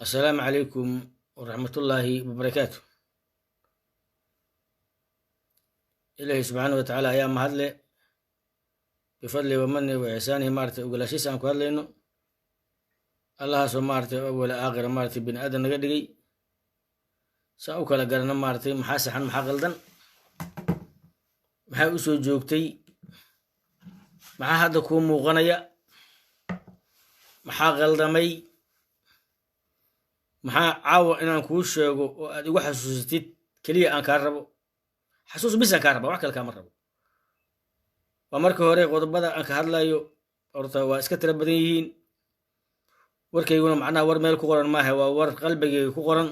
Assalaamu calaykum waraxmatullaahi wabarakaatu. Ilaahi subxaana wa tacaala ayaa mahadle, bifadli wamani wa ixsaanihi, maaragtay, ogolaashiisa aan ku hadlayno. Allahaasoo, maaragtay, awala aakhira, maaragtay, bini aadan naga dhigay saan u kala garano, maaragtay, maxaa saxan, maxaa qaldan, maxaa u soo joogtay, maxaa hadda kuu muuqanaya, maxaa qaldamay, maxaa caawa inaan kuu sheego oo aad igu xasuusatid. Keliya aan kaa rabo xasuus bisaan kaa raba, wax kale kaama rabo. Waa marka hore qodobada aan ka hadlayo horta waa iska tira badan yihiin. Warkayguna macnaha war meel ku qoran maaha, waa war qalbigayga ku qoran.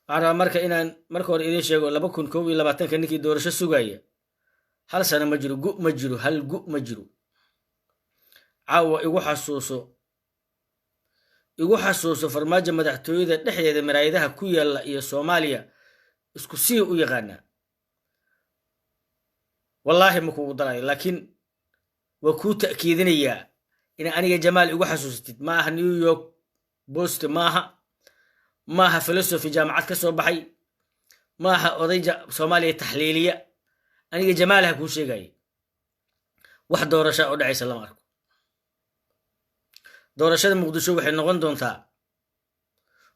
Waxaan rabaa marka inaan marka hore idiin sheego, 2021-ka ninkii doorasho sugaya hal sano ma jiro, gu ma jiro, hal gu ma jiro. Caawa igu xasuuso, igu xasuuso. Farmaajo madaxtooyada dhexdeeda maraayadaha ku yaalla iyo Soomaaliya isku sii u yaqaanaa. Wallaahi ma kugu darayo, laakiin waa kuu ta'kiidinayaa ina aniga Jamaal igu xasuusatid. Ma aha New York Post, maaha, maaha philosophy jaamacad ka soo baxay, maaha oday Soomaaliya taxliiliya. Aniga Jamaalaha kuu sheegaya, wax doorasha oo dhacaysa lama arko. Doorashada Muqdisho waxay noqon doontaa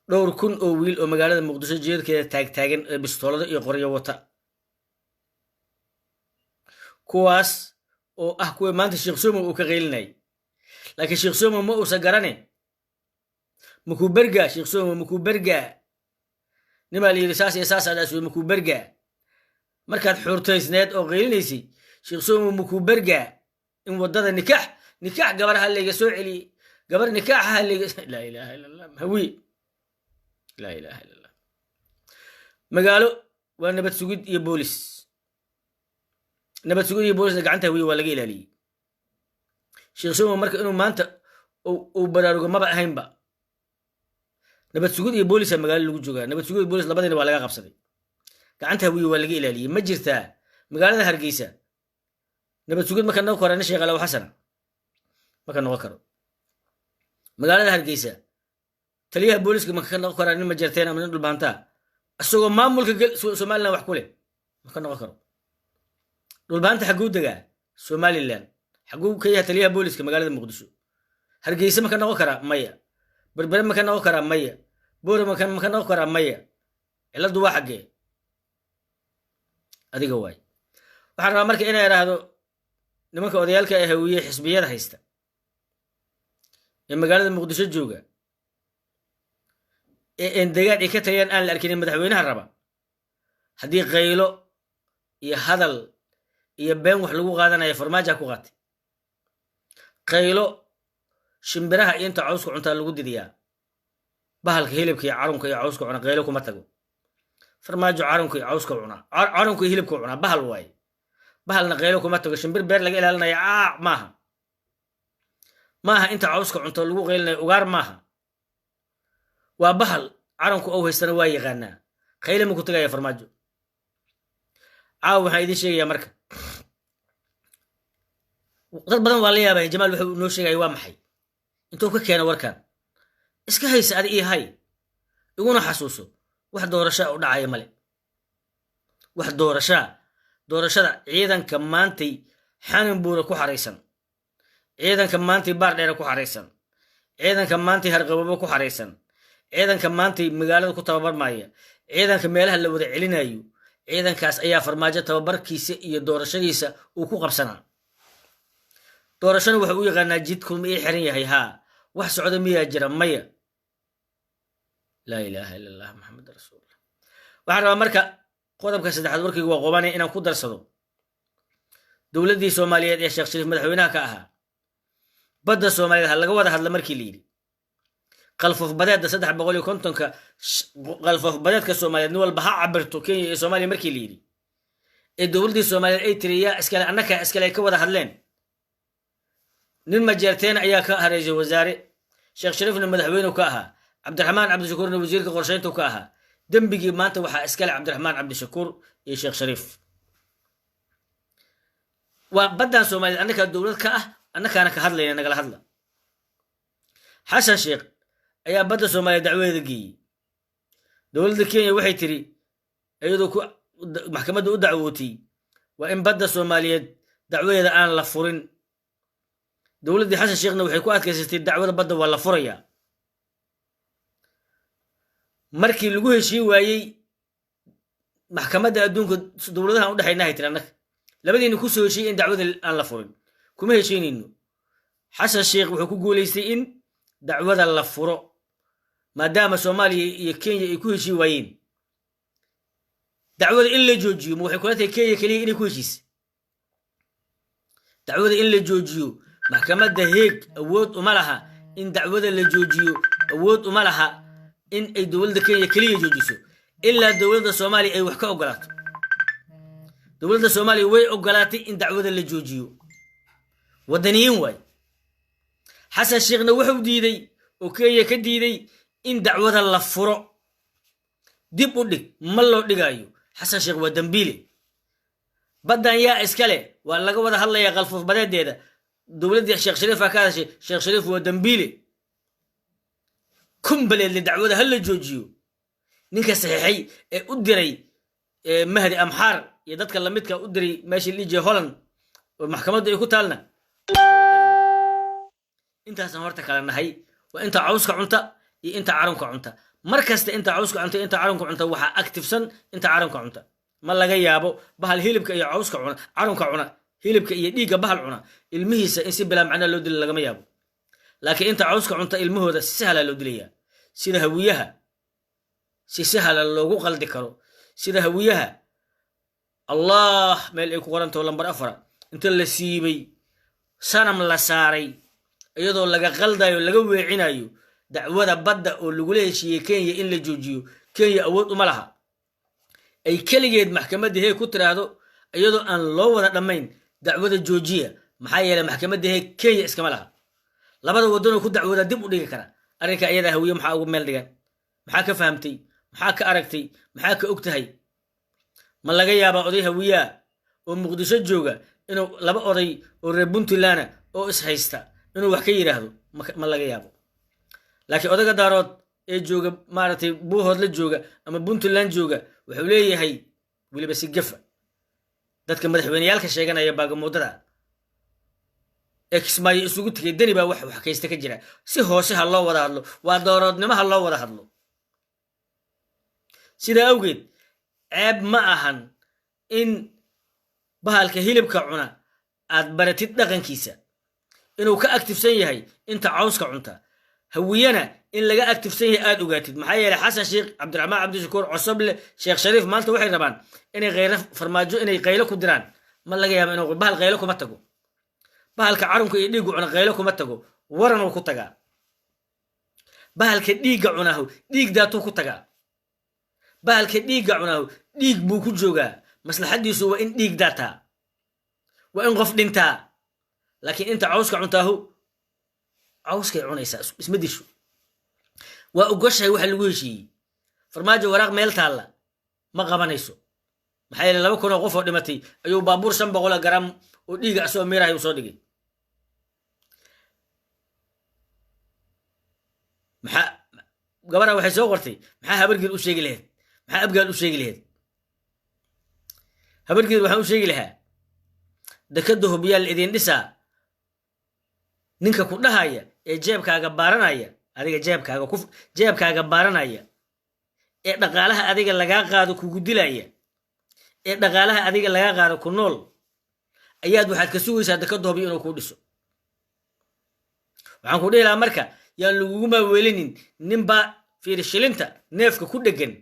dhowr kun oo wiil oo magaalada Muqdisho jeedkeeda taagtaagan ee bistoolado iyo qoryo wata, kuwaas oo ah kuwa maanta Sheekh Somo uu ka qaylinayay. Laakiin Sheekh Somo ma uusan garane. Makuu bergaa Sheekh Somo? Makuu bergaa? Nimaa la yidhi saas iyo saas adaas wey. Makuu bergaa markaad xuurtaysneed oo qaylinaysay, Sheekh Somo? Makuu bergaa in waddada nikaax nikaax gabar ha layga soo celiyey, gabar nikaaxa ha layga? Laa ilaaha illa Allah, hawiye, laa ilaaha illa Allah. Magaalo waa nabad sugid iyo boolis. Nabad sugid iyo boolisna gacanta Hawiye waa laga ilaaliyey. Sheekh Somo marka inuu maanta uu baraarugo maba ahaynba. Nabad sugid iyo boolisa magaalo lagu joogaa. Nabad sugid iyo boolis labadiina waa laga qabsaday, gacanta Hawiye waa laga ilaaliyey. Ma jirtaa magaalada Hargeysa nabad sugid? Maka noqon karo nin Sheekh Alaw Xasana, maka noqon karo. Magaalada Hargeysa taliyaha booliska maka noqon karaa nin Majarteen ama nin Dhulbaantaa isagoo maamulka Somaliland wax ku leh? Maka noqon karo. Dhulbaanta xagguu degaa? Somaliland. Xagguu ka yahay taliyaha booliska? Magaalada Muqdisho. Hargeysa maka noqon karaa? Maya. Berbere maka noqon karaa? Maya. Boore maka noqon karaa? Maya. Cilladdu waa xaggee? Adiga waay. Waxaan rabaa marka inay idhaahdo nimanka odayaalka ee Hawiye xisbiyada haysta ee magaalada Muqdisho jooga ee een degaan ay ka taliyaan aan la arkinin, madaxweynaha raba, haddii qaylo iyo hadal iyo been wax lagu qaadanayo, Farmaaja ku qaatay. Qaylo shimbiraha iyo inta cawska cuntaa lagu didiyaa. Bahalka hilibka iyo carunka iyo cawska cuna qaylo kuma tago. Farmaajo carunka iyo cawska cunaa, carunka iyo hilibka cunaa, bahal waaye. Bahalna qaylo kuma tago. Shimbir beer laga ilaalinaya aac maaha, maaha inta cawska cunto lagu qaylinayo. Ugaar maaha, waa bahal caranku ou haystana waa yaqaanaa. Qayle ma ku tagaya Farmaajo. Caawa waxaan idiin sheegayaa marka, dad badan waa la yaabaya, Jamaal wuxuu noo sheegaya waa maxay, intuu ka keena warkan? Iska haysa adi iyo hay, iguna xasuuso. Wax doorashaa u dhacaya male, wax doorashaa. Doorashada ciidanka maantay Xanin Buura ku xaraysan, ciidanka maantay Baar Dheere ku xaraysan, ciidanka maantay Harqababo ku xaraysan, ciidanka maantay magaalada ku tababarmaya, ciidanka meelaha la wada celinayo, ciidankaas ayaa Farmaajo tababarkiisa iyo doorashadiisa uu ku qabsanaa. Doorashana wuxuu u yaqaanaa jidku ma ii xiran yahay? Haa. Wax socda miyaa jira? Maya. Laa ilaaha illa Allah, Maxamed rasuulullah. Waxaan rabaa marka qodobka saddexaad, warkaygu waa qobanaya, inaan ku darsado dowladdii Soomaaliyeed ee Sheekh Shariif madaxweynaha ka ahaa. Badda Soomaaliyeed ha laga wada hadla markii la yidhi, qalfof badeedda 350-ka qalfof badeedka Soomaaliyeed nin walba ha cabirto, Kenya iyo Soomaaliya, markii la yidhi ee dowladdii Soomaaliyeed ay tiri yaa iskale, annakaa iskale, ay ka wada hadleen, nin Majeerteen ayaa ka hareysay wasaare, Sheekh Shariifna madaxweynu ka ahaa, Cabdiraxmaan Cabdishakuurna wasiirka qorsheyntu ka ahaa. Dembigii maanta waxaa iskale Cabdiraxmaan Cabdishakuur iyo Sheekh Shariif. Waa baddan Soomaaliyeed, annakaa dowlad ka ah, annakaana ka hadlayna, nagala hadla. Xasan Sheekh Ayaa badda Soomaaliya dacwadeeda geeyey. Dowladda Kenya waxay tiri, iyadoo ku maxkamadda u dacwootay, waa in badda Soomaaliyeed dacwadeeda aan la furin. Dowladdii Xasan Sheekhna waxay ku adkaysatay dacwada badda waa la furayaa. Markii lagu heshiin waayey maxkamadda adduunka, dowladahan udhexaynahay tiri, annaga labadiina ku soo heshiiyey in dacwada aan la furin kuma heshiinayno. Xasan Sheekh wuxuu ku guulaystay in dacwada la furo, maadaama Soomaaliya iyo Kenya ay ku heshii waayeen dacwada in la joojiyo. Ma waxay kula tahay Kenya keliya inay ku heshiisay dacwada in la joojiyo? Maxkamadda Heeg awood uma laha in dacwada la joojiyo, awood uma laha in ay dowladda Kenya keliya joojiso ilaa dowladda Soomaaliya ay wax ka ogolaato. Dowladda Soomaaliya way ogolaatay in dacwada la joojiyo, waddaniyiin waay. Xasan Sheekhna wuxuu diiday oo Kenya ka diiday in dacwada la furo. Dib u dhig ma loo dhigaayo. Xasan Sheekh waa dambiile. Baddan yaa iskale? Waa laga wada hadlayaa qalfuuf badeedeeda. Dowladdii Sheekh Shariifaa ka hadashay. Sheekh Shariif waa dambiile. Kumbaleedle dacwada ha la joojiyo. Ninka saxiixay ee u diray Mahdi Amxaar iyo dadka lamidka u diray meeshii la dhihi Holland oo maxkamaddu ay ku taalna. Intaasaan horta kala nahay, waa inta cawska cunta iyo inta carunka cunta. Mar kasta inta cawska cunta, inta carunka cunta waxaa active-san inta carunka cunta. Ma laga yaabo bahal hilibka iyo cawska cuna, carunka cuna, hilibka iyo dhiigga bahal cuna, ilmihiisa in si bilaa macnaa loo dilo lagama yaabo. Laakiin inta cawska cunta ilmahooda si sahlaa loo dilayaa, sida Hawiyaha si sahla loogu qaldi karo, sida Hawiyaha Allah meel ay ku qorantaho lambar 4 inta la siibay sanam la saaray, iyadoo laga qaldayo, laga weecinayo dacwada badda oo lagula heshiiyey Kenya in la joojiyo. Kenya awood uma laha ay keligeed maxkamadda Heeg ku tiraahdo, iyadoo aan loo wada dhammayn, dacwada joojiya. Maxaa yeeley, maxkamadda Heeg Kenya iskama laha. Labada waddanoo ku dacwoodaa dib u dhigi kara arrinka iyadaa. Hawiye maxaa ugu meel dhigan? Maxaa ka fahamtay? Maxaa ka aragtay? Maxaa ka og tahay? Ma laga yaabaa oday Hawiyaa oo Muqdisho jooga inuu laba oday oo reer Puntlandna oo is haysta inuu wax ka yidhaahdo? Ma laga yaabo. Laakiin odayga Daarood ee jooga, maaragtay, Buuhood la jooga ama Puntland jooga, wuxuu leeyahay weliba si gafa dadka madaxweyneyaalka sheeganaya baagamuudada ee Kismaayo isugu tegay, Deni baa wax kaysta ka jira, si hoose ha loo wada hadlo, waa Daaroodnimo, ha loo wada hadlo. Sidaa awgeed ceeb ma ahan in bahalka hilibka cuna aad baratid dhaqankiisa inuu ka active-san yahay inta cawska cunta. Hawiyana in laga active-san yahay aad ogaatid. Maxaa yeeley, Xasan Sheekh, Cabdiraxmaan Cabdishakuur, Cosoble, Sheekh Shariif maanta waxay rabaan inay khayro Farmaajo inay qaylo ku diraan. Ma laga yaaba inuu bahal qaylo kuma tago. Bahalka carunka iyo dhiiggu cuna qaylo kuma tago, waranuu ku tagaa. Bahalka dhiigga cunaahu dhiig daatuu ku tagaa. Bahalka dhiigga cunaahu dhiig buu ku joogaa. Maslaxaddiisu waa in dhiig daataa, waa in qof dhintaa. Laakiin inta cawska cuntaahu cawskay cunaysaa, isma disho, waa ogoshahay waxa lagu heshiiyey. Farmaajo waraaq meel taalla ma qabanayso. Maxaa yeele, 2000 oo qof oo dhimatay ayuu baabuur 500 garam oo dhiiga asagoo miirahay uu soo dhigay. Maxaa gabadha waxay soo qortay? Maxaa Habargeed u sheegi lahayd? Maxaa Abgaal u sheegi lahayd? Habargeed waxaan u sheegi lahaa, dekadda Hobyaal idin dhisaa ninka ku dhahaya ee jeebkaaga baaranaya, adiga jeebkaaga ku jeebkaaga baaranaya, ee dhaqaalaha adiga lagaa qaado kugu dilaya, ee dhaqaalaha adiga lagaa qaado ku nool, ayaad waxaad ka sugaysaa dekadda Hobyo inuu kuu dhiso. Waxaan ku dhihi lahaa marka, yaan lagugu maaweelinin. Ninbaa fiiri shilinta neefka ku dhegan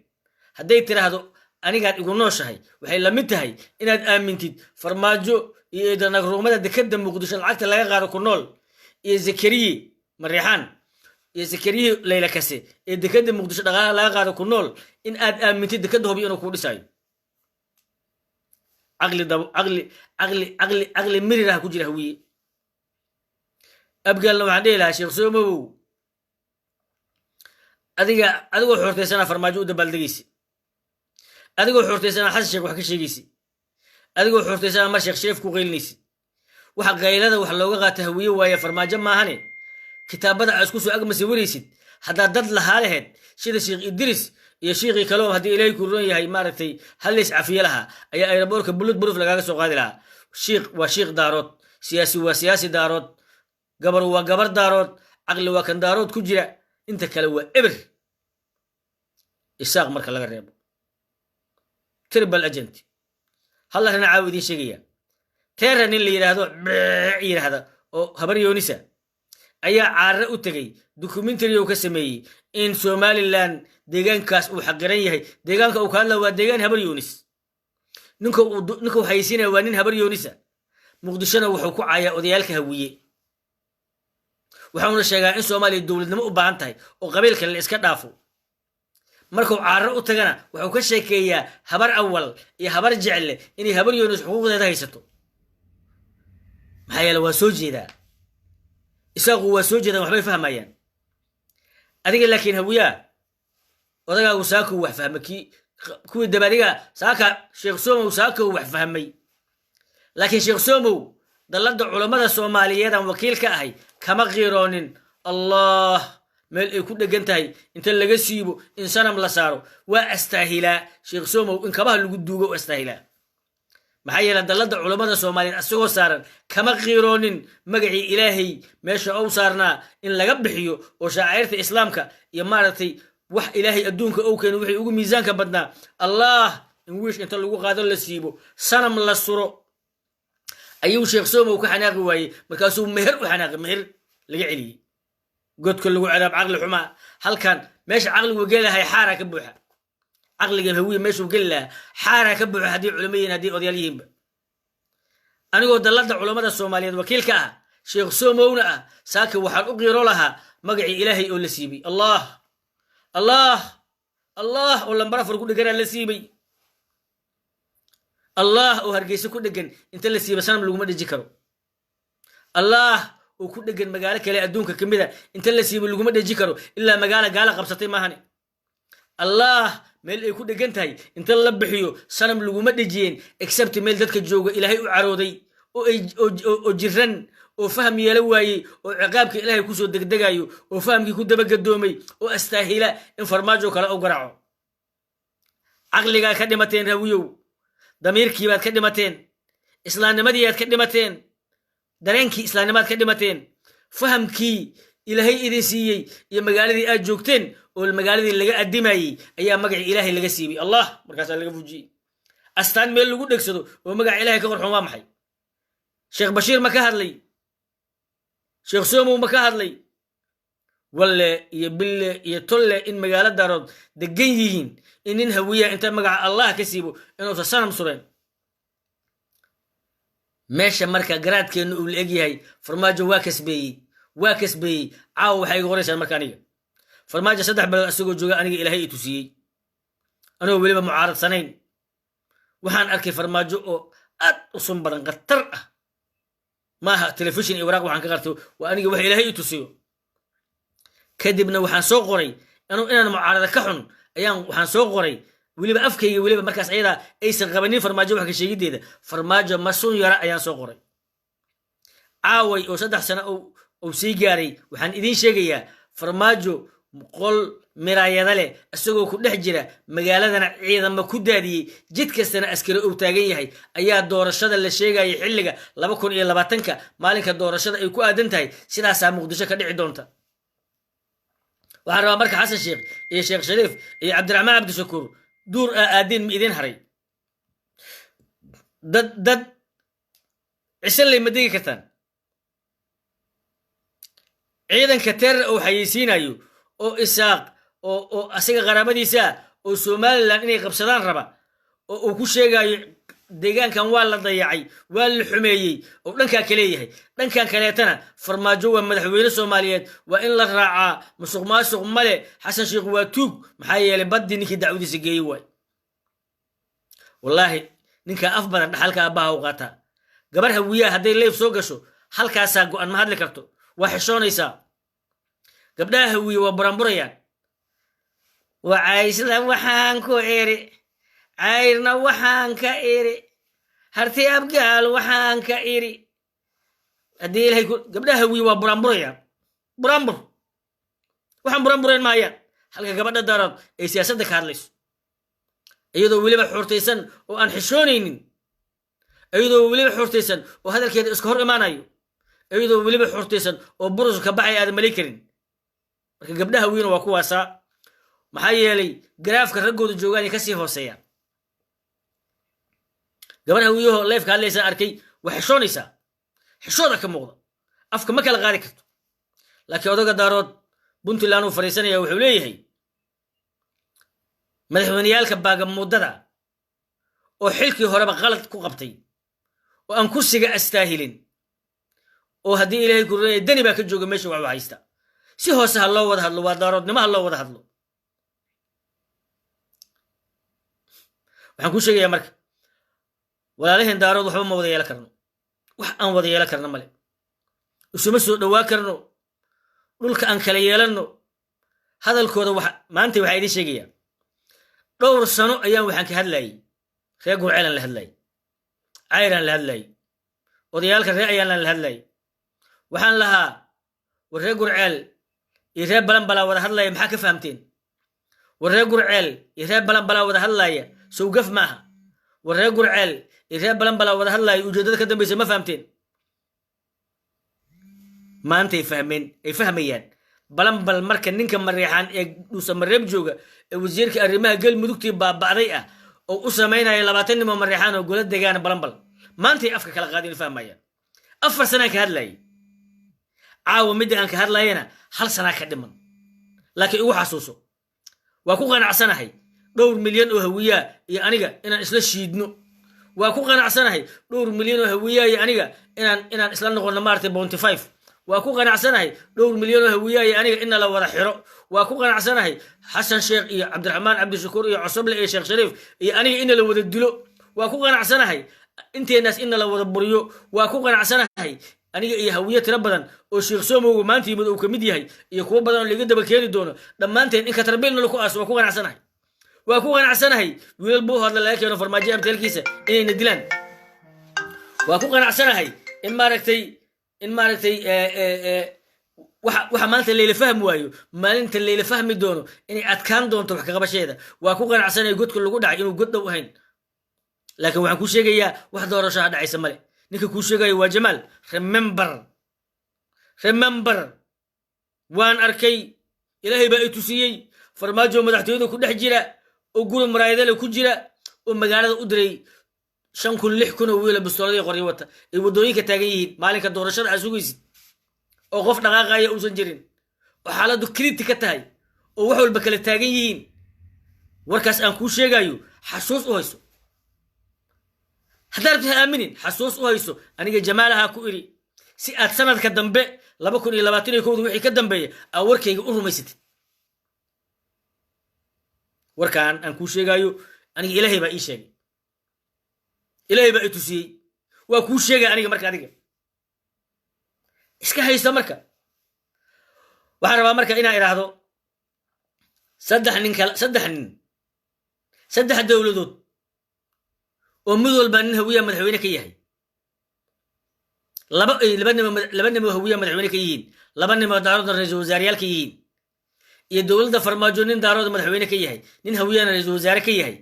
hadday tiraahdo anigaad igu nooshahay, waxay la mid tahay inaad aamintid Farmaajo iyo eedanagruumada dekadda Muqdisho lacagta laga qaado ku nool, iyo Zakariye Mariixaan iyo Zakariye Layla Kase ee dekadda Muqdisho dhaqaalaha laga qaado ku nool, in aad aamintid dekadda Hobyo inuu kuu dhisayo. Caqli dab, caqli, caqli, caqli, caqli mirirah ku jira Hawiye. Abgaalna waxaan dhihi lahaa, Sheekh Soomowow, adiga adigoo xortaysanaa Farmaajo u dabaaldegaysi, adigoo xortaysanaa Xasan Sheekh wax ka sheegaysi, adigoo xortaysanaa mar Sheekh Shariif ku qaylinaysi. Waxa qaylada wax looga qaata Hawiye waaye, Farmaajo maahane. Kitaabada aa isku soo agmasawiraysid haddaad dad lahaa laheyd sida Sheekh Idris iyo shiikhii kaleo, haddii Ilaahay ku ron yahay, maaragtay, hallays cafiye lahaa ayaa airportka bullet proof lagaaga soo qaadi lahaa. Shiikh waa shiikh Daarood, siyaasi waa siyaasi Daarood, gabar waa gabar Daarood, caqli waa kan Daarood ku jira, inta kale waa eber, Isaaq marka laga reebo. Triple agent. Hal arrin caawa idiin sheegaya. Teera nin la yidhaahdo beec yidhaahda oo Habar Yoonisa ayaa Caarre u tegey, documentary uu ka sameeyey in Somaliland deegaankaas uu xaqiran yahay. Deegaanka uu ka hadla waa deegaan Habar Yoonis. Ninka uu xayeysiinaya waa nin Habar Yoonisa. Muqdishona wuxuu ku caayaa odayaalka Hawiye, waxauna sheegaa in Soomaaliya dowladnimo u baahan tahay oo qabiilka la iska dhaafo. Markuu Caaro u tagana wuxuu ka sheekeeyaa Habar Awal iyo Habar Jecle inay Habar Yoonis xuquuqdeeda haysato. Maxaa yeele, waa soo jeedaa, Isaaqu waa soo jeedaan, waxbay fahmayaan. Adiga laakiin Hawiyaa, odagaagu saakuu wax fahmay, kii kuwii dabaadiga saaka. Sheekh Somow saakuu wax fahmay, laakiin Sheekh Somow dallada culammada Soomaaliyeed aan wakiil ka ahay kama qiiroonin. Allah meel ay ku dhegan tahay inta laga siibo in sanam la saaro waa astaahilaa. Sheekh Somow in kabaha lagu duugo astaahilaa. Maxaa yeele, dallada culammada Soomaaliyeed asagoo saaran kama qiiroonin magacii Ilaahay meesha ou saarnaa in laga bixiyo oo shacairta Islaamka iyo, maaragtay, wax Ilaahay adduunka ou keeno wixii ugu miisaanka badnaa, Allah, in wiish inta lagu qaado la siibo, sanam la suro ayuu Sheekh Somow ka xanaaqi waayey. Markaasuu meher u xanaaqay, meher laga celiyey, godka lagu cadaab. Caqli xumaa halkan. Meesha caqligu geli lahay xaaraa ka buuxa. Caqliga Hawiye meeshuu geli lahaa xaaraa ka buuxa, haddii culamo yihiin, haddii odayaal yihiinba. Anigoo dallada culammada Soomaaliyeed wakiilka ah, Sheekh Somowna ah, saaka waxaan u qiiro lahaa magacii Ilaahay oo la siibay. Allah, Allah, Allah oo lambar 4 ku dheganaa la siibay. Allah oo Hargeysa ku dhegan inta la siiba sanam laguma dheji karo. Allah oo ku dhegan magaalo kale adduunka ka mida inta la siibo laguma dheji karo, ilaa magaalo gaala qabsatay maahane. Allah meel ay ku dhegan tahay inta la bixiyo sanam laguma dhejiyeen, except meel dadka jooga Ilaahay u carooday oo jiran oo faham yeelo waayey oo ciqaabka Ilaahay kusoo degdegayo oo fahamkii ku dabagadoomay oo astaahila in Farmaajo kale u garaaco. Caqligaa ka dhimateen, Hawiyow. Damiirkiibaad ka dhimateen, islaamnimadiiaad ka dhimateen, dareenkii islaamnimaad ka dhimateen, fahamkii Ilaahay idin siiyey iyo magaaladii aad joogteen oo magaaladii laga addimayey ayaa magacii Ilaahay laga siibay. Allah markaasaa laga fujiyey. Astaan meel lagu dhegsado oo magaca Ilahay ka qorxoon waa maxay? Sheekh Bashiir ma ka hadlay? Sheekh Somow ma ka hadlay? Walle iyo bille iyo tolle in magaalo Daarood degan yihiin in nin Hawiyaha inta magaca Allah ka siibo inuusan sanam sureen meesha. Marka garaadkeennu uu la egyahay, Farmaajo waa kasbeeyey, waa kasbeeyey. Caawa waxay iga qoraysaan marka aniga Farmaajo 3 bilood asagoo jooga aniga Ilaahay i tusiyey, anigoo weliba mucaaradsanayn. Waxaan arkay Farmaajo oo aad u sun badan, khatar ah. Maaha telefishin iyo waraaq waxaan ka qartay, waa aniga wax Ilaahay i tusiyo. Kadibna waxaan soo qoray inaan mucaarada ka xun ayaan waxaan soo qoray weliba afkayga, weliba markaas ayadaa aysan qabanin Farmaajo wax ka sheegiddeeda. Farmaajo ma sun yara ayaan soo qoray. Caaway oo 3 sano uu sii gaaray, waxaan idiin sheegayaa Farmaajo qol miraayada leh isagoo ku dhex jira, magaaladana ciidamo ku daadiyey, jid kastana askari uu taagan yahay, ayaa doorashada la sheegayay xilliga 2020-ka, maalinka doorashada ay ku aadan tahay, sidaasaa Muqdisho ka dhici doonta. Waxaan rabaa marka Xasan Sheekh iyo Sheekh Shariif iyo Cabdiraxmaan Cabdishakuur, duur aa aadeen ma idiin haray? Dad cisanley ma degi kartaan? Ciidanka terer uu xayeysiinayo oo Isaaq oo asaga qaraabadiisa oo Somaliland inay qabsadaan raba oo uu ku sheegayo deegaankan waa la dayacay, waa la xumeeyey, oo dhankaa ka leeyahay, dhankan kaleetana Farmaajo waa madaxweyne Soomaaliyeed, waa in la raacaa, musuq maasuq male, Xasan Sheikh waa tuug, maxaa yeelay baddii ninkii dacwadiisa geeyey waay. Wallaahi ninkaa af badan dhaxalka aabbaha u qaataa. Gabar Hawiyaha hadday live soo gasho, halkaasaa go-an, ma hadli karto, waa xishoonaysaa. Gabdhaha Hawiye waa buranburayaan. Wacaysla waxaan ku iri, Cayrna waxaan ka iri, Harti Abgaal waxaan ka iri, haddii Ilahay gabdhaha Hawiye waa buranburayaan. Buraanbur waxaan buraanbureen maayaan. Halka gabadha Daarood ay siyaasadda ka hadlayso, iyadoo weliba xuurtaysan oo aan xishoonaynin, iyadoo weliba xuurtaysan oo hadalkeeda iska hor imaanayo, iyadoo weliba xuurtaysan oo burus ka baxay aadan malay karin. Marka gabdhaha wiina waa kuwaasaa, maxaa yeelay garaafka raggooda joogaan ay kasii hooseeyaan. Gabadha Hawiyaho live-ka hadlaysaa arkay, waa xishoonaysaa, xishooda ka muuqda, afka ma kala qaadi karto. Laakiin odaga Daarood Puntland uu fadhiisanaya, wuxuu leeyahay madaxweyneyaalka baagamuudada oo xilkii horeba qalad ku qabtay oo aan kursiga astaahilin, oo haddii Ilaahay ku runaya Deni baa ka jooga meesha, waxu haysta si hoose ha loo wada hadlo, waa Daaroodnimo, ha loo wada hadlo. Waxaan kuu sheegayaa marka, walaalaheen Daarood, waxba ma wada yeelan karno, wax aan wada yeelan karno male, isuma soo dhowaa karno, dhulka aan kala yeelanno. Hadalkooda maanta waxaa idiin sheegayaa, dhowr sano ayaan waxaan ka hadlayay reer Gurceelaan la hadlayay, Cayraan la hadlayay, odayaalka reer Ayaanlaan la hadlayay. Waxaan lahaa, war reer Gurceel iyo reer Balanbalaa wada hadlaya, maxaa ka fahamteen? War reer Gurceel iyo reer Balanbalaa wada hadlaya, sowgaf maaha? War reer Gurceel iyo reer Balanbalaa wada hadlaya, ujeeddada ka dambaysa ma fahamteen? Maantay fahmeen, ay fahmayaan Balanbal. Marka ninka Mareexaan ee Dhuusa Mareeb jooga ee wasiirka arrimaha Galmudugtii baaba'day ah oo u samaynaya 20 nin oo Mareexaan oo gola degaana Balanbal, maantay afka kala qaadin, fahmayaan. 4 sanaan ka hadlayay, caawa midda aan ka hadlayana hal sanaa ka dhiman. Laakiin igu xasuuso, waa ku qanacsanahay dhowr milyan oo Hawiyaa iyo aniga inaan isla shiidno. Waa ku qanacsanahay dhowr milyan oo Hawiyaa iyo aniga inaan isla noqono maaragtay 0.5. Waa ku qanacsanahay dhowr milyan oo Hawiyaa iyo aniga in nala wada xiro. Waa ku qanacsanahay Xasan Sheekh iyo Cabdiraxmaan Cabdishakuur iyo Cosoble iyo Sheekh Shariif iyo aniga in nala wada dilo. Waa ku qanacsanahay inteenaas in nala wada buriyo. Waa ku qanacsanahay aniga iyo Hawiye tiro badan oo Sheekh Soomowga maanta yimid uu ka mid yahay iyo kuwo badan oo laga daba keeni doono, dhammaanteen in katarbiil nala ku aaso. Waa ku qanacsanahay. Waa ku qanacsanahay wiilal Buuhoodla laga keeno Farmaajo abteelkiisa inayna dilaan. Waa ku qanacsanahay in maaragtay waxa maanta layla fahmi waayo, maalinta layla fahmi doono inay adkaan doonto wax kaqabasheeda. Waa ku qanacsanahay godka lagu dhacay inuu god dhow ahayn. Laakiin waxaan kuu sheegayaa, wax doorashaha dhacaysa male. Ninka kuu sheegayo waa Jamaal. Remember, remember, waan arkay, Ilaahay baa i tusiyey Farmaajo madaxtooyada ku dhex jira oo guri maraayadale ku jira oo magaalada u diray 5000, 6000 oo wiila bistooladii qoryo wata, ay waddooyinka taagan yihiin maalinka doorashada aad sugaysid, oo qof dhaqaaqaya uusan jirin, oo xaaladdu critical ka tahay, oo wax walba kala taagan yihiin. Warkaas aan kuu sheegayo xasuus u hayso. Haddaa rabti ha aaminin, xasuus u hayso. Aniga Jamaalaha ku iri si aad sanadka dambe 2021-da wixii ka dambeeya aa warkayga u rumaysatid. Warkaan aan kuu sheegayo aniga Ilaahay baa ii sheegay, Ilaahay baa i tusiyey, waa kuu sheegaya aniga. Marka adiga iska haysto. Marka waxaan rabaa marka inaan idhaahdo saddex nin kala, saddex nin, saddex dowladood oo mid walba nin Hawiya madaxweyne ka yahay, laba laba nimo, laba nimo Hawiya madaxweyne ka yihiin, laba nimo Daaroodna ra-iisul wasaareyaal ka yihiin, iyo dowladda Farmaajo nin Daarooda madaxweyne ka yahay, nin Hawiyana ra-iisul wasaare ka yahay.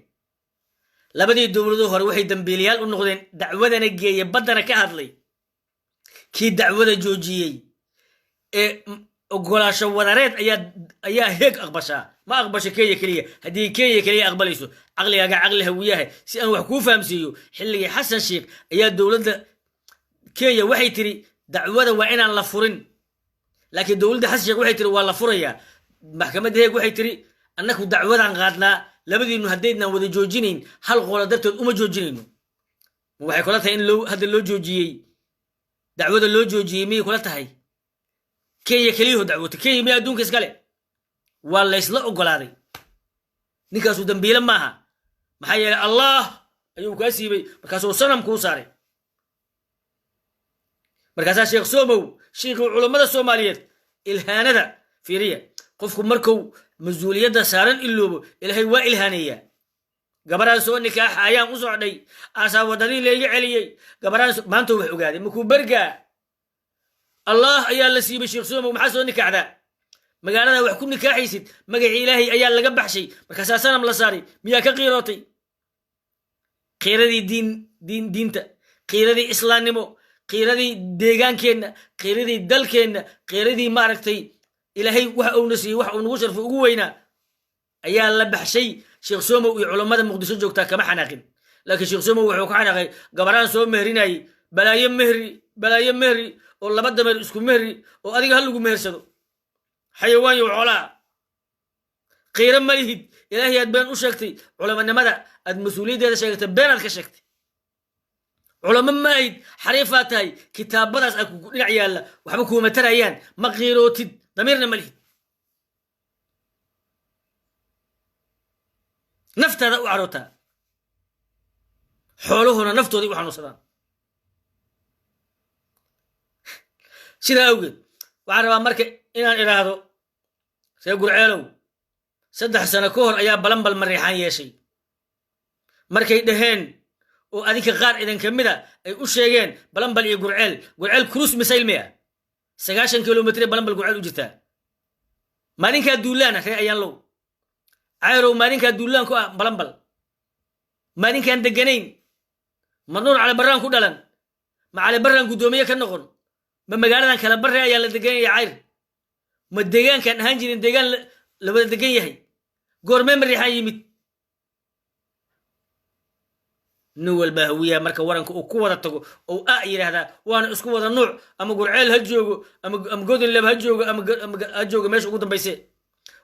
Labadii dowladoo hore waxay dambiilayaal u noqdeen dacwadana geeye, baddana ka hadlay. Kii dacwada joojiyey ee ogolaasho wadareed ayaa Heeg aqbashaa. Ma aqbasho Kenya keliya. Haddii Kenya keliya aqbalayso, caqligaaga caqli Hawiyaha si aan wax kuu fahamsiiyo, xilligii Xasan Sheikh ayaa dowladda Kenya waxay tiri dacwada waa inaan la furin, laakiin dowladda Xasan Sheikh waxay tiri waa la furayaa. Maxkamadda Heeg waxay tiri annaku dacwadaan qaadnaa, labadiinu haddaydnaan wada joojinayn hal qolo darteed uma joojinayno. Waxay kula tahay in loo hadda loo joojiyey dacwada, loo joojiyey? Miyay kula tahay Kenya keliyaho dacwota? Kenya miya adduunka iskale? Waa laysla ogolaaday. Ninkaasuu dambiile maaha, maxaa yeelay Allah ayuu kaa siibay, markaasuu sanam kuu saaray. Markaasaa Sheekh Somow, shiikhii culammada Soomaaliyeed, ilhaanada fiiriya. Qofku markuu mas-uuliyadda saaran iloobo, Ilaahay waa ilhaaneeyaa. Gabaraan soo nikaaxa ayaan u socday, aasaa waddadii layga celiyey. Gabaraan maanta wax ogaaday makuu bergaa. Allah ayaa la siibay. Sheekh Somow, maxaa soo nikaaxdaa? Magaalada wax ku nikaaxaysid magacii Ilaahay ayaa laga baxshay, markaasaa sanam la saaray. Miyaa ka qiirootay? Qiiradii diin diin diinta, qiiradii islaamnimo, qiiradii deegaankeenna, qiiradii dalkeenna, qiiradii maaragtay Ilaahay waxa uuna siiyey, wax uu nagu sharfo ugu weynaa ayaa la baxshay. Sheekh Somow iyo culammada Muqdisho joogtaa kama xanaaqin, laakiin Sheekh Somow wuxuu ka xanaaqay gabaraan soo mehrinayay. Balaayo mehri, balaayo mehri oo laba dameer isku mehri oo adiga ha lagu mehersado. Xayawaan yow xoolaa, qiiro ma lihid. Ilaahay aad been u sheegtay, culamanimada aad mas-uuliyaddeeda sheegatay beenaad ka sheegtay. Culamo ma ahid, xariifaad tahay. Kitaabadaas aa ku dhinac yaalla waxba kuuma tarayaan. Ma qiirootid, damiirna ma lihid. Naftaada u carootaa, xooluhuna naftooday u xanuunsadaan. Sidaa awgeed waxaan rabaa marka inaan idhaahdo, ree Gurceelow, 3 sano ka hor ayaa balanbal Mariixaan yeeshay markay dhaheen oo adinka qaar idin ka mida ay u sheegeen Balanbal iyo Gurceel. Gurceel cruise missile miya? 90 kilomitr Balanbal Gurceel u jirtaa. Maalinkaa duulaana ree Ayaanlow Cayrow, maalinkaa duulaan ku ah Balanbal, maalinkaan deganayn madnuur Calibarraan ku dhalan, ma Calibarraan guddoomiye ka noqon, ma magaaladan kala barre ayaa la deganaya Cayr, ma deegaankaan ahaan jirin deegaan la wada degan yahay? Goormee Mariixaan yimid? Nin walba Hawiyaha marka waranka uu ku wada tago ou a yidhaahdaa, waana isku wada nuuc. Ama Gurceel ha joogo, ama Godinleb ha joogo, ama ha joogo meesha ugu dambayse.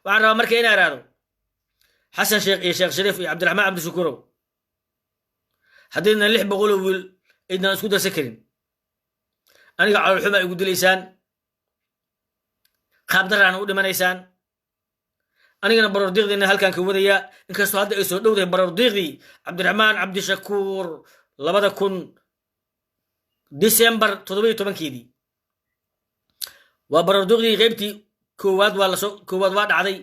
Waxaan rabaa marka inaa idhaahdo Xasan Sheekh iyo Sheekh Shariif iyo Cabdiraxmaan Cabdishakuurow, haddaydnan 600oo wiil aydnan isku darsan karin, aniga caloolxumaa igu dilaysaan, qaabdaraana u dhimanaysaan. Anigana baroordiiqdiina halkaan ka wadayaa, inkastoo hadda ay soo dhowdahay baroordiiqdii Cabdiraxmaan Cabdishakuur 2000 Disembar 17-keedii. Waa baroordiiqdii qaybtii koowaad, waa lasoo koowaad waa dhacday,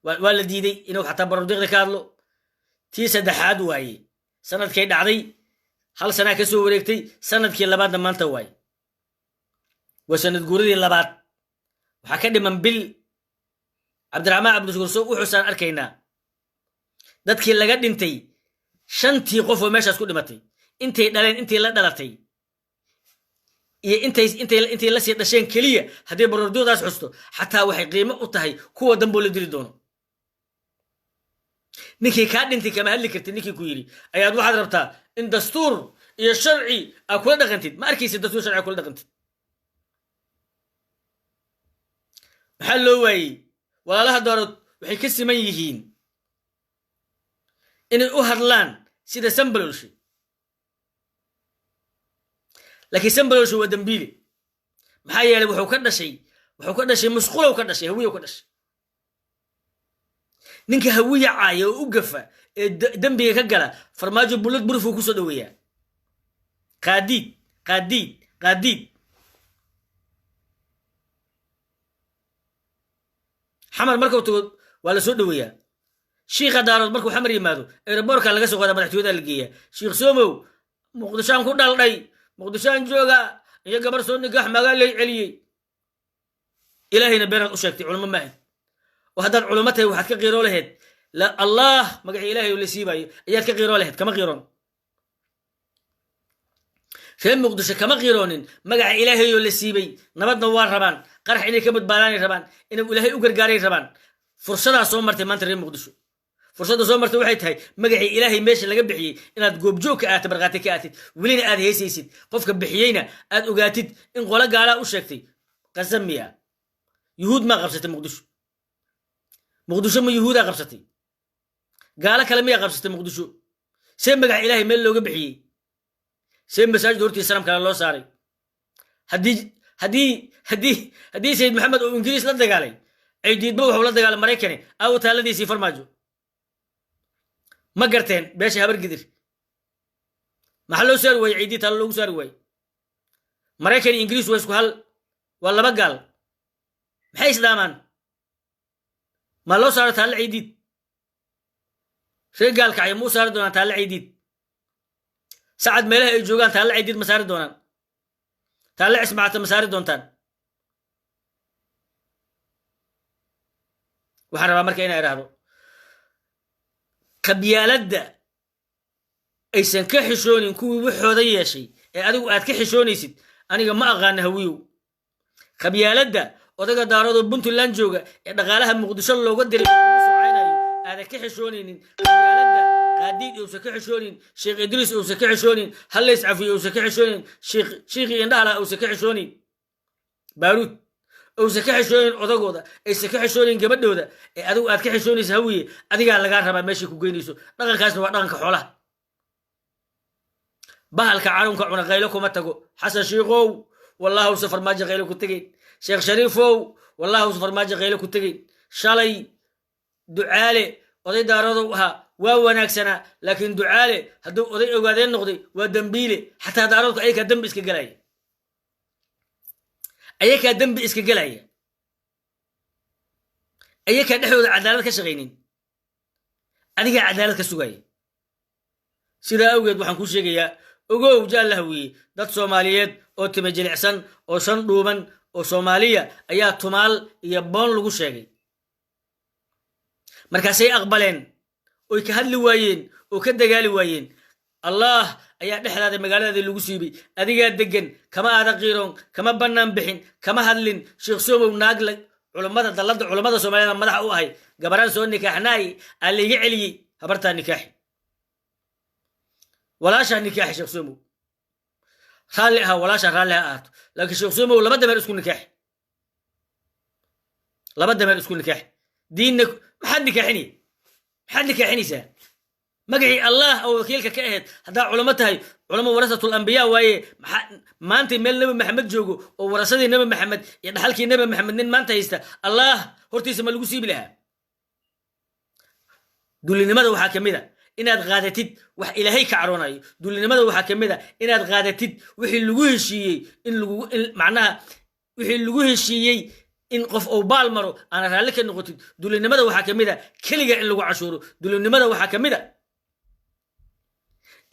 waa la diiday inuu xataa baroordiiqda ka hadlo. Tii saddexaad waaye, sanadkay dhacday hal sanaa ka soo wareegtay, sanadkii labaadna maanta waaye, waa sanad guuradii labaad. Waxaa ka dhiman bil. Cabdiraxmaan Cabdishakuur soo u xusaan arkaynaa dadkii laga dhintay, shantii qof oo meeshaas ku dhimatay, intay dhaleen, intay la dhalatay iyo intay la sii dhasheen keliya hadday baroordiiqdaas xusto, xataa waxay qiimo u tahay kuwa damboo la dili doono. Ninkii kaa dhintay kama hadli kartid. Ninkii ku yidhi ayaad waxaad rabtaa in dastuur iyo sharci aa kula dhaqantid. Ma arkaysid dastuur sharci aa kula dhaqantid. Maxaa loo waayey? Walaalaha Daarood waxay ka siman yihiin inay u hadlaan sida Sambalolshe, laakiin Sambalolshe waa dambiile. Maxaa yeelay wuxuu ka dhashay musqulow ka dhashay, Hawiyow ka dhashay. Ninka Hawiya caaya oo u gafa ee dembiga ka gala, Farmaajo bullad burufuu kusoo dhoweeyaa. Qaadiid, qaadiid, qaadiid. Xamar markuu tago waa la soo dhoweeyaa. Shiikha Daarood markuu Xamar yimaado, airboortka laga soo qaadaa, madaxtooyada la geeyaa. Sheikh Somow, Muqdishoan ku dhaldhay, Muqdishoan jooga iyo gabar soo nikaax magaa lay celiyey. Ilaahayna beenaad u sheegtay, culamo maahayd. Oo haddaad culamo tahay waxaad ka qiiroo lahayd Allah magacii Ilaahay la siibayo ayaad ka qiiroo lahayd. Kama qiiroon reer Muqdisho, kama qiiroonin magaca Ilaahayoo la siibay. Nabadna waa rabaan, qarax inay ka badbaadaanay rabaan, inuu Ilaahay u gargaaray rabaan. Fursadaa soo martay maanta reer Muqdisho, fursadda soo martay waxay tahay magacii Ilaahay meesha laga bixiyey inaad goobjoog ka aatid, markhaati ka aatid, welina aad heesaysid, qofka bixiyeyna aad ogaatid in qolo gaalaa u sheegtay. Qasamiya yuhuud maa qabsatay Muqdisho? Muqdisho ma yuhuudaa qabsatay? Gaalo kale miyaa qabsatay Muqdisho? See magaca Ilaahay meel looga bixiyey? See masaajid hortii sanam kale loo saaray? Haddii Sayid Maxamed oo Ingiriis la dagaalay, Caydiidba wuxuu la dagaalay Maraykane, aawo taaladiisii Farmaajo? Ma garteen beesha Habar Gidir? Maxaa loo saari waayey Caydiid taalo loogu saari waayey? Maraykan iyo Ingiriis waa isku hal, waa laba gaal, maxay isdhaamaan? Ma loo saaro taalle Caydiid? Reer Gaalkacyo ma u saari doonaan taalle Caydiid? Sacad meelaha ay joogaan taalle Caydiid ma saari doonaan? Taalle Cismacata ma saari doontaan? Waxaan rabaa marka inaa idhaahdo, qabyaaladda aysan ka xishoonin kuwii waxooda yeeshay ee adigu aad ka xishoonaysid, aniga ma aqaana, Hawiyow. Qabyaaladda odaga Daaradoo Puntland jooga ee dhaqaalaha Muqdisho looga diray ugu socaynayo aadan ka xishoonaynin, qabyaaladda Qaadiid uusan ka xishoonin, Sheekh Idriis uusan ka xishoonin, Hallays Cafiye uusan ka xishoonin, Shiikhii Indhahala uusan ka xishoonin, Baaruud uusan ka xishoonin, odagooda aysan ka xishoonin, gabadhooda ee adigu aad ka xishoonaysa, Hawiye, adigaa lagaa rabaa meeshay ku geynayso. Dhaqankaasna waa dhaqanka xoolaha. Bahalka carunka cuna qaylo kuma tago. Xasan Shiikow, wallahi usan Farmaajo qaylo ku tegeyn. Sheekh Shariifow, wallahi usan Farmaajo qaylo ku tegeyn. Shalay Ducaale oday Daarodow ahaa, waa wanaagsanaa, laakiin Ducaale hadduu oday Ogaadeen noqday, waa dembiile. Xataa Daaroodku ayakaa dembi iska gelaya, ayakaa dembi iska gelaya, ayakaa dhexdooda cadaalad ka shaqaynin, adigaa cadaalad ka sugaya. Sidaa awgeed waxaan kuu sheegayaa, ogow, jaalla Hawiye, dad Soomaaliyeed oo time jilicsan oo shan dhuuban oo Soomaaliya ayaa tumaal iyo boon lagu sheegay. Markaasay aqbaleen oy ka hadli waayeen oo ka dagaali waayeen. Allah ayaa dhexdaada magaaladaada lagu siibay. Adigaa degan, kama aada qiiroon, kama bannaan bixin, kama hadlin. Sheekh Somow, naagla culummada, dalladda culummada Soomaaliyada madaxa u ahay, gabaraan soo nikaaxnaay aa layga celiyey. Habartaa nikaaxi, walaashaa nikaaxi. Sheekh Somow, raalli ahaa, walaashaa raalli ha ahaato, laakiin Sheekh Somow, laba dameer isku nikaaxi, laba dameer isku nikaaxi. Diinna maxaad nikaaxinaya? Maxaad nikaaxinaysaa? Magacii Allah oo wakiilka ka ahayd haddaa culamo tahay, culamo ورثة الأنبياء waaye. Maxaa maanta meel Nebi Maxamed joogo oo warasadii Nebi Maxamed iyo dhaxalkii Nebi Maxamed nin maanta haysta, Allah hortiisa ma lagu siibi lahaa? Dullinimada waxaa ka mid a inaad qaadatid wax Ilaahay ka caroonayo. Dullinimada waxaa ka mid a inaad qaadatid wixii lagu heshiiyey in lagu in macnaha wixii lagu heshiiyey in qof uu baal maro aana raalli ka noqotid. Dullinimada waxaa ka mid a keliga in lagu cashuuro. Dullinimada waxaa ka mid a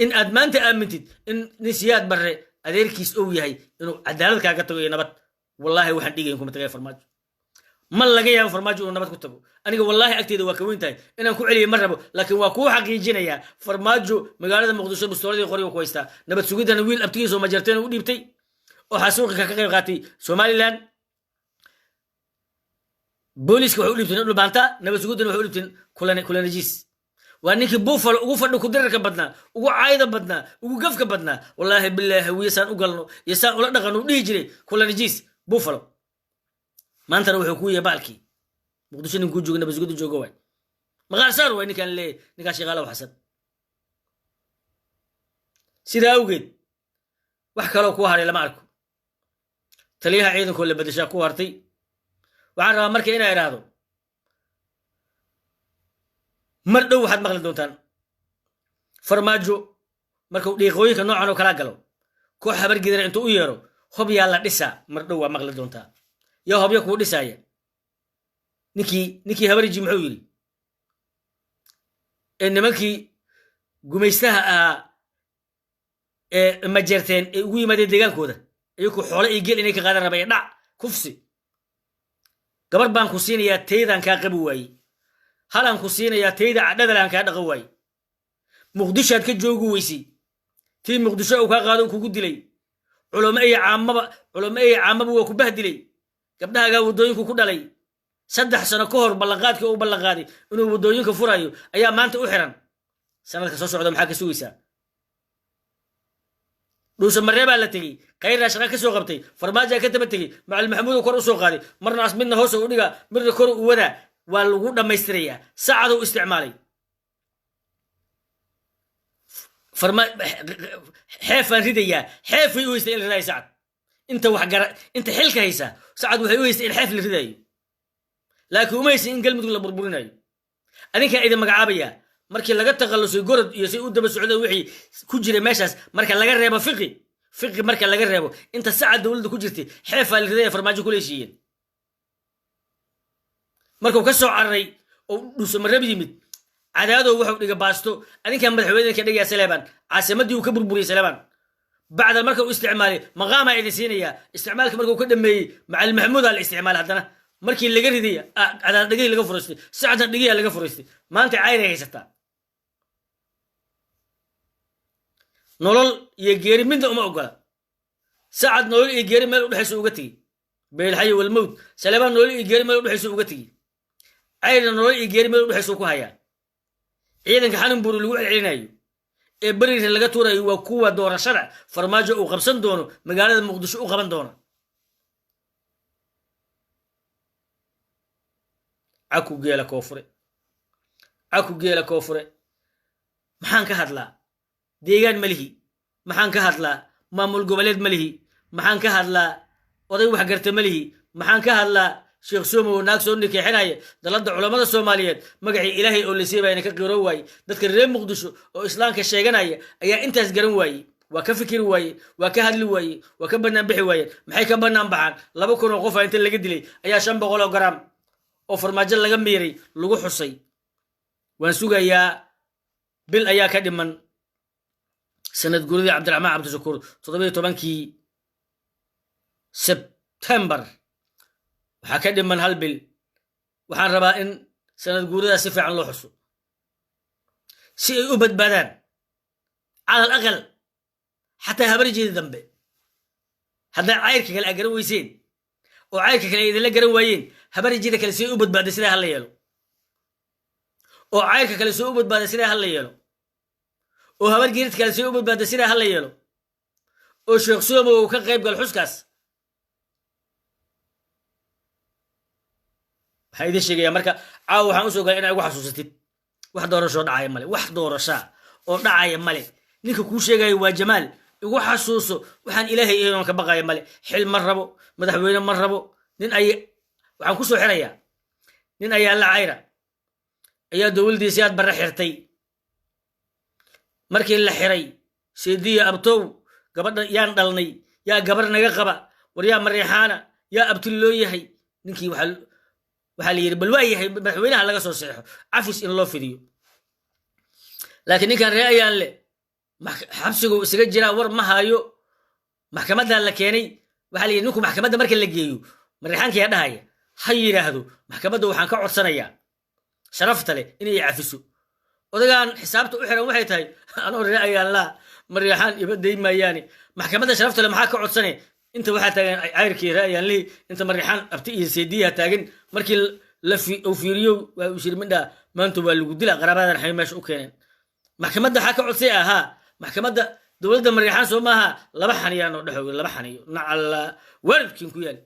in aad maanta aamintid in nin Siyaad Barre adeerkiis ou yahay inuu cadaalad kaaga tago iyo nabad. Wallaahi waxaan dhigayn kuma tagay Farmaajo. Ma laga yaabo Farmaajo inuu nabad ku tago. Aniga wallaahi agteeda waa ka weyn tahay, inaan ku celiya ma rabo, laakiin waa kuu xaqiijinayaa. Farmaajo magaalada Muqdisho bustooladii qoriga ku haystaa. Nabad sugidana wiil abtigiisa oo Majarteen u dhiibtay oo xasuuqika ka qayb qaatay Somaliland. Booliiska waxay u dhiibteen Dhulbaanta, nabad sugidana waxay u dhiibteen Kulanajiis. Waa ninkii Buufalo ugu fadhi ku dirarka badnaa, ugu caayda badnaa, ugu gafka badnaa. Wallaahi bilaahi, Hawiye saan u galno iyo saan ula dhaqano u dhihi jiray Kulanajiis Buufalo. Maantana wuxuu kuu yahay baalkii Muqdisho ninkuu jooga, nabad sugida jooga waay. Maqaar saar waay ninkaan leeyahy, ninkaan Shaqaalaw Xasan. Sidaa awgeed wax kaloo kuu haray lama arko. Taliyaha ciidankoo la bedeshaa ku hartay. Waxaan rabaa marka inaa idhaahdo, mar dhow waxaad maqli doontaan Farmaajo markuu dhiiqooyinka noocan oo kala galo, koox Habargidara intuu u yeero, hobyaa la dhisaa. Mar dhow waa maqli doontaa. Yaa hobyo kuu dhisaaya? Ninkii Habariji muxuu yidhi ee nimankii gumaystaha ahaa ee Majeerteen ee ugu yimaadeen deegaankooda, iyagoo xoole iyo geel inay ka qaadan rabaya, dhac, kufsi, gabar baan ku siinayaa taydaan kaa qabi waayey, halaan ku siinayaa tayda cadhadalaan kaa dhaqan waayey, Muqdishoaad ka joogi weysay, tii Muqdisho uu kaa qaado kugu dilay, culamo iyo caamaba, culamo iyo caamaba waa ku bahdilay, gabdhahaagaa waddooyinku ku dhalay. 3 sano ka hor ballanqaadkii uu ballanqaaday inuu waddooyinka furayo ayaa maanta u xiran. Sanadka soo socda maxaa ka sugaysaa? Dhuusa Maree baa la tegey, Khayraa shaqa ka soo qabtay, Farmaajaa ka daba tegey, Macalin Maxamuudo kor u soo qaaday, marna as midna hoos u dhigaa, midna kor u wadaa. Waa lagu dhammaystirayaa. Sacaduu isticmaalay, xeefaan ridayaa. Xeefay u haystay in la ridayo Sacad. Inta wax gara, inta xilka haysa, Sacad waxay u haystay in xeef la ridayo, laakiin uma haysan in Galmudug la burburinayo. Adinkaa idin magacaabaya. Markii laga takhallusay Gorod iyo say u daba socdeen wixii ku jiray meeshaas, marka laga reebo Fiqi, Fiqi marka laga reebo, inta Sacad dowladda ku jirtay, xeefaa la ridaya Farmaajo kula heshiiyeen. Markuu ka soo cararay oo Dhuusamareeb yimid, Cadaadow wuxuu dhiga baasto. Adinkaa madaxweyne ka dhigaya Saleebaan, caasimadii uu ka burburiyey Saleebaan bacda marka uu isticmaalay maqaamaa idin siinayaa. Isticmaalka markuu ka dhameeyey, Macalin Maxamuudaa la isticmaalay haddana. Markii laga riday, cadaad dhegihii laga furaystay, sacadna dhegiyaa laga furaystay. Maanta cayray haysataa, nolol iyo geeri midna uma ogola. Sacad nolol iyo geeri meel udhexaysa uga tegi, beelxayo walmowt. Saleebaan nolol iyo geeri meel udhexaysa uga tegi, cayrna nolol iyo geeri meel udhexaysa ku hayaa. Ciidanka Xaninbuuri lagu celcelinayo ee berira laga tuurayo waa kuwa doorashada Farmaajo uu qabsan doono magaalada Muqdisho u qaban doono. Caku geela koonfure, caku geela koonfure. Maxaan ka hadlaa? Deegaan ma lihi. Maxaan ka hadlaa? Maamul goboleed ma lihi. Maxaan ka hadlaa? Oday wax garta ma lihi. Maxaan ka hadlaa? Sheekh Somow naag soo nikeexinaya, dalladda culammada Soomaaliyeed magacii Ilaahay oo la siibayna ka qiiro waaye. Dadka reer Muqdisho oo Islaamka sheeganaya ayaa intaas garan waayey, waa ka fikiri waaye, waa ka hadli waaye, waa ka bannaan bixi waayeen. Maxay ka bannaan baxaan? 2000 oo qofa inta laga dilay ayaa 500 oo garaam oo farmaajo laga miiray lagu xusay. Waan sugayaa, bil ayaa ka dhiman sanad guridii Cabdiraxmaan Cabdishakuur, 17-kii Sebtembar waxaa ka dhiman hal bil. Waxaan rabaa in sanad guuridaas si fiican loo xuso si ay u badbaadaan calal aqal xataa habarjeeda dambe. Haddaa cayrka kale a garan weyseen oo cayrka kale ay idinla garan waayeen, habarjeeda kale si ay u badbaaday sidaa hala yeelo, oo cayrka kale si u badbaaday sidaa hala yeelo, oo habargeerid kale si u badbaaday sidaa hala yeelo, oo Sheekh Somow uu ka qayb gal xuskaas. Waxaan idin sheegayaa marka caawa waxaan usoo galay inaa igu xasuusatid wax doorashoo dhacaya male, wax doorashaa oo dhacaya male. Ninka kuu sheegaya waa Jamaal. Igu xasuuso, waxaan Ilaahay iyoon ka baqaya male. Xil ma rabo, madaxweyne ma rabo. Nin ay waxaan kusoo xirayaa, nin ayaa la cayra ayaa dowladdii Siyaad Barre xirtay. Markii la xiray, seediya abtow gabadha yaan dhalnay, yaa gabar naga qaba, war yaa Mareexaana, yaa abti loo yahay? Ninkii waxaa la yidhi bal waa yahay madaxweynaha laga soo seexo cafis in loo fidiyo. Laakiin ninkan ree ayaan le xabsigu isaga jiraa, war ma hayo. Maxkamaddaa la keenay. Waxaa la yidhi ninku maxkamadda marka la geeyo, Mareexaankiyaa dhahaya ha yidhaahdo maxkamadda waxaan ka codsanayaa sharafta leh inay cafiso. Odagaan xisaabta u xiran waxay tahay anoo ree ayaan laa, Mareexaan iba day maayaane, maxkamadda sharafta leh maxaa ka codsanay? Inta waxaa taagan cayrkii ree ayaan lihi, inta Mareexaan abti iyo seediyaha taagan. Markii la uu fiiriyo waa uu shiri, midhaa maanta waa lagu dila, qaraabadan xay meesha u keeneen. Maxkamadda waxaa ka codsay ahaa maxkamadda dowladda Mareexaan soo maaha, laba xaniyaan oo dhexooga, laba xaniyo nacalla waalidkiin ku yaal.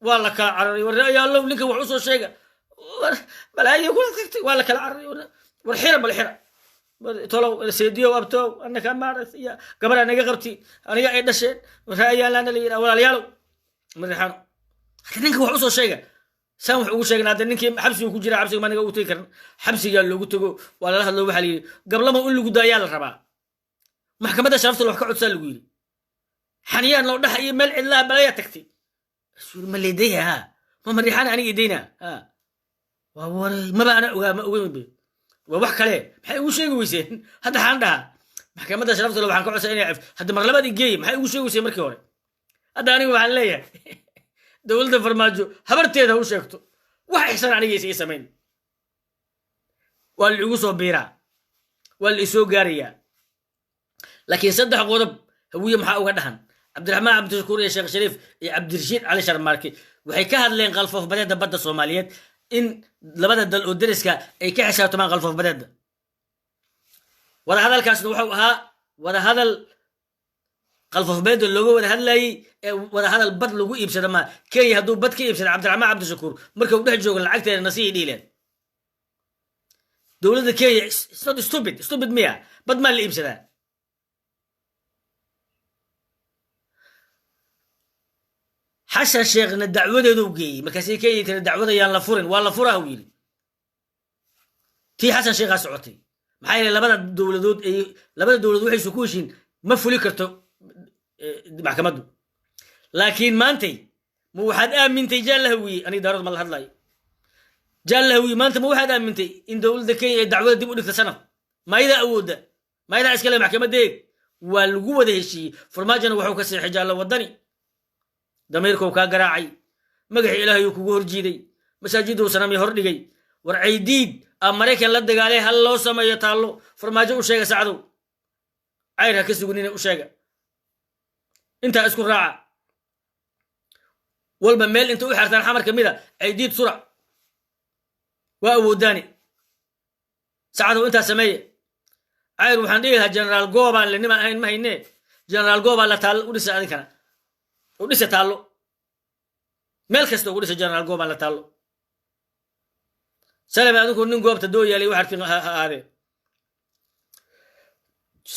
Waa la kala cararay. War ayaalow ninka wax usoo sheega, balaayo kula tagtay. Waa la kala cararay. War xira, bal xira tolow seediyow abtow annaka maaragtay iyo gabaraa naga qabti, aniga ay dhasheen ra'ayaalaana la yidhaha. Walaalayaalow Mareexaano, hadda ninka wax usoo sheega saan wax ugu sheegna. Hadda ninkii xabsigu ku jira, xabsiga ma naga ugu tegi karan. Xabsigaa loogu tego, waa lala hadlo. Waxaa la yidhi gablama in lagu daayaa la rabaa, maxkamadda sharafta wax ka codsaa lagu yidhi. Xaniyaan loo dhaxa iyo meel cidlaha balaayaa tagtay. Ma leedaya? Ha, ma Mareexaan aniga idayna? Ha, waa waray, maba ana ogaa, ma ogeyn, waa wax kale. Maxay ugu sheegi weyseen? Hadda xaan dhahaa maxkamadda sharafta le waxaan ka codsaa inay caf hadda mar labaad igeeye? Maxay ugu sheegi weyseen markii hore? Hadda aniga waxaan leeyahay dowladda Farmaajo habarteeda ha u sheegto wax ixsaan aniga is ii samayn. Waa la igu soo biiraa, waa la isoo gaarayaa. Laakiin saddex qodob Hawiye maxaa uga dhahan? Cabdiraxmaan Cabdishakuur iyo Sheekh Shariif iyo Cabdirashiid Cali Sharmaarke waxay ka hadleen qalfoof badeedda badda Soomaaliyeed, in labada dal oo deriska ay ka xisaabtamaan qalfoof badeedda. Wadahadalkaasna wuxuu ahaa wadahadal qalfoof badeedda looga wada hadlayey ee wadahadal bad lagu iibsada maa. Kenya hadduu bad ka iibsada Cabdiraxmaan Cabdishakuur marka uu dhex joogo lacagteeda nasihii dhiileen dowladda Kenya. It's not stupid, stupid miya? Bad maa la iibsadaa? Xasan Sheekhna dacwadeedu geeyey, markaasay Kenya tiri dacwada yaan la furin. Waa la furaa uu yidhi. Tii Xasan Sheekhaa socotay. Maxaa yeelay labada dowladood ay labada dowladood waxaysu ku heshiin ma fuli karto maxkamaddu. Laakiin maantay ma waxaad aamintay Jaallahawiye? Aniga Daarood ma la hadlayo. Jaallahawiye, maanta ma waxaad aamintay in dowladda Kenya ay dacwada dib u dhigta sanad? Maayadaa awoodda? Maayadaa iskale maxkamadda? Eeg, waa lagu wada heshiiyey. Farmaajona wuxuu ka seexay Jaallo Wadani, damiirkuu kaa garaacay, magacii Ilaahayuu kugu horjiiday. Masaajiduu sanamyo hor dhigay. War Caydiid aa Maraykan la dagaalay, hal loo sameeyo taallo. Farmaajo u sheega, Sacdow, Cayr ha ka sugnina, u sheega. Intaa isku raaca walba meel inta u xertaan Xamar ka mid a Caydiid sura waa awoodaani. Sacdow, intaa sameeye. Cayr waxaan dhihi lahaa Generaal Goobaan le nimaan ahayn ma haynee. Generaal Goobaan la taallo u dhisa, adinkana u dhisa taallo, meel kasta ugu dhisa Generaal Goobaan la taallo. Salame, adinku nin goobta doo yaalay waxartiin ha ahaadee.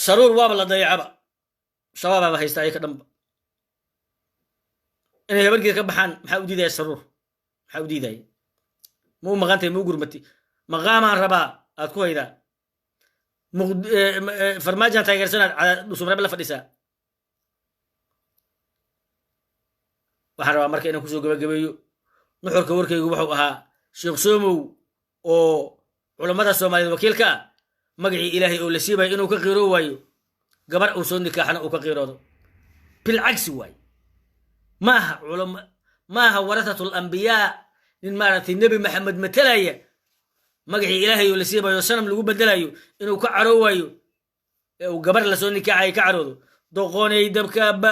Saruur waaba la dayacaba, Shabaabaaba haysta ayaka dhanba. Inay Habargeed ka baxaan maxaa u diidaya? Saruur maxaa u diidaya? Ma u maqantay? Ma u gurmatay? Maqaamaan rabaa aad ku haydaa, Farmaajaan taageersanaad Dhusumrebe la fadhisaa. Waxaan rabaa marka inaan kusoo gabagabeeyo nuxurka warkaygu wuxuu ahaa Sheekh Somow oo culammada Soomaaliyeed wakiil ka ah, magacii Ilaahay oo la siibayo inuu ka qiiroo waayo, gabar uu soo nikaaxana uu ka qiiroodo, bilcagsi waayo. Maaha culama, maaha warathatul ambiyaa, nin maaragtay Nebi Maxamed matalaya, magacii Ilaahay oo la siibayo sanam lagu bedelayo inuu ka caroo waayo ee uu gabar lasoo nikaaxaya ka caroodo. Doqonay dabkaaba,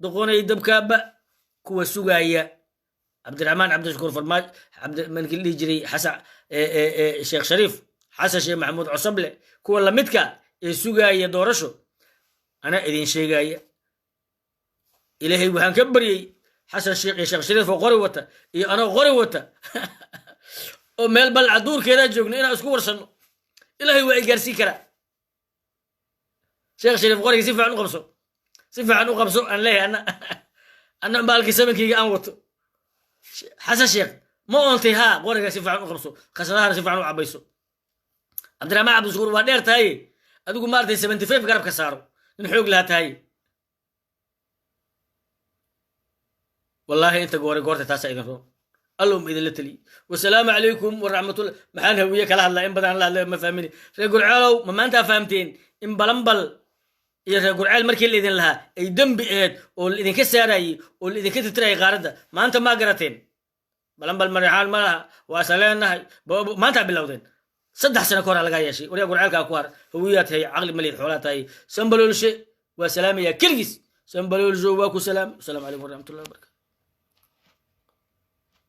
doqonay dabkaaba. Kuwa sugaaya Cabdiraxmaan Cabdishakuur, Farmaaj, mankii la dhihi jiray, Xasan Sheekh Shariif, Xasan Sheekh Maxamuud, Cosoble, kuwa lamidka ee sugaaya doorasho, anaa idin sheegaya. Ilaahay waxaan ka baryey Xasan Sheekh iyo Sheekh Shariif oo qori wata iyo anoo qori wata oo meel balca duurkeedaa joogno inaan isku warsanno. Ilaahay waa i gaarsiin karaa. Sheekh Shariif, qoriga si fiican u qabso, si fiican u qabso aan leeyahay. Anna baalkii samankeyga aan wato. Xasan Sheekh, ma oontay? Haa, qoriga si fiican u qabso, khasadahana si fiican u cabayso. Cabdiraxmaan Cabdishakuur, waa dheer tahaye, adigu maaragtay 75 garabka saaro, nin xoog lahaa tahaye. Wallaahi inta goore goorta taasaa idin roon. Allow ma idinla teliye. Wasalaamu calaykum waraxmatullah. Maxaan Hawiye kala hadlaa? In badan la hadlay, ma fahmini. Reer Gurceelow, ma maantaa fahamteen in Balanbal iyo reer Gurceel markii la idin lahaa ay dembi aheed oo la idinka saarayey oo la idinka tirtirayay qaaradda? Maanta maa garateen? Balanbal Marixaan ma laha, waa isla leenahay. Maantaa bilowdeen? 3 sano ka horaa lagaa yeeshay. Waryaa, Gurceelkaa ku har. Hawiyaa tahay, caqli malid, xoolaa tahay. Sambaloolshe waa salaamayaa keligiis. Sambaloolsho waa ku salaam. Asalaamu calaykum waraxmatullahi wabarakatu.